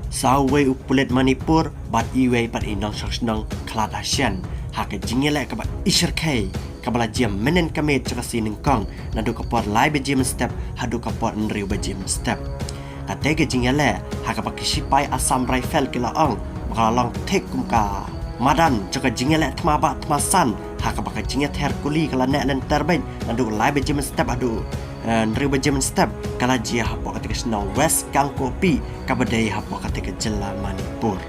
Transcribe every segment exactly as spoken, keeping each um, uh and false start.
Sa uwei u pulit Manipur bad iwei pat i nongshong shnong khlad hashian ha ka jingïaleh kaba ishyrkhei kaba la jia mynnin ka miet jong ka sngi nyngkong, naduh ka por lai baje mynstep haduh ka por hynriew baje mynstep. Katei ka jingïaleh ha kaba ki sipai Assam Rifle ki la ong ba ka la long thik kum ka madan jong ka jingïaleh thma bah thma san ha kaba ka jingïather kuli ka la neh lynter beit naduh lai baje mynstep haduh, eh, hynriew baje mynstep, ka la jia hapoh katei ka shnong West Kangpokpi kaba dei hapoh katei ka jylla Manipur.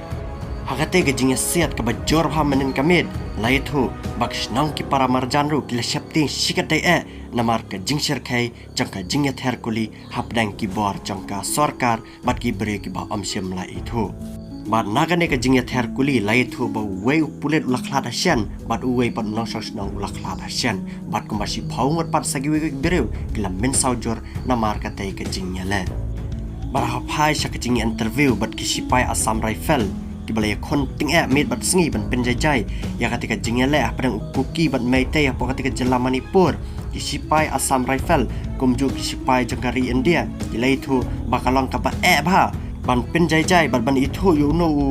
Ha katei ka jingïasiat kaba jur ha mynnin ka miet, la ïathuh ba ka shnong ki para marjan ruh ki la sheptieng shikatdei eh namar ka jingshyrkhei jong ka jingïather kuli hapdeng ki bor jong ka sorkar bad ki briew kiba ym shym la ithuh. Bad na kane ka jingïather kuli la ïathuh ba uwei u pulit u la khlad hashian bad uwei pat u nongshong shnong u la khlad hashian bad kumba shiphew ngut pat sa kiwei ki briew ki la mynsaw jur namar katei ka jingïaleh. Bad ha phai sha ka jingïa-interview bad ki sipai Assam Rifle kiba la ïakhun tyngeh miet bad sngi ban pynjaijai ïa katei ka jingïaleh hapdeng u Kuki bad Meitei hapoh katei ka jylla Manipur, ki sipai Assam Rifle kumjuh ki sipai jong ka ri India ki la ïathuh ba ka long kaba eh bha ban pynjaijai bad ban ithuh ïa uno u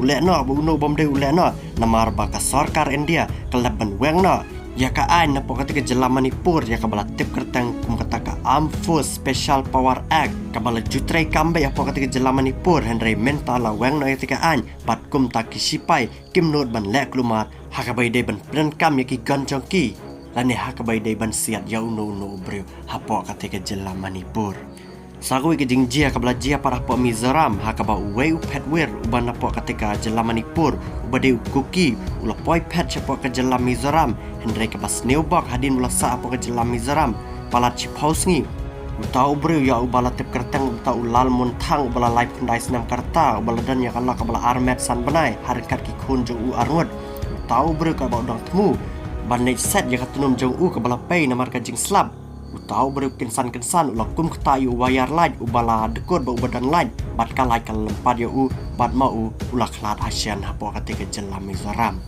leh noh bad uno u bym dei u leh noh, namar ba ka sorkar India ka la ban weng noh ïa ka aiñ napoh katei ka jylla Manipur ïa kaba la tip kyrteng kum kata ka Armed Force Special Power Act kaba la ju treikam beit hapoh katei ka jylla Manipur, hynrei mynta la weng noh ïa katei ka aiñ bad kumta ki sipai kim nud ban leh kulmar ha kaba ïadei ban pyndonkam ïa ki gun jong ki lane ha kaba ïadei ban siat ïa uno uno u briew hapoh katei ka jylla Manipur. Sa kawei ka jingjia kaba la jia pat hapoh Mizoram ha kaba uwei u phet wir uba napoh katei ka jylla Manipur uba dei u Kuki u la poi phet shapoh ka jylla Mizoram, hynrei kaba sniew bok hadien u la sah hapoh ka jylla Mizoram palat shiphew sngi, uta u briew ïa uba la tip kyrteng uta u Lalmunthang uba la laiphew khyndai snem ka rta uba la don ïa ka lok kaba la armet san bnai ha ryngkat ki khun jong u arngut. Uta u briew kaba u dang thmu ban leit set ïa ka tnum jong u kaba la pei namar ka jingslap. Uta u briew kynsan kynsan u la kum ktah ïa u wire light uba la dkut bad uba don light bad ka light ka la lympat ïa u bad ma u u la khlad hashian hapoh katei ka jylla Mizoram.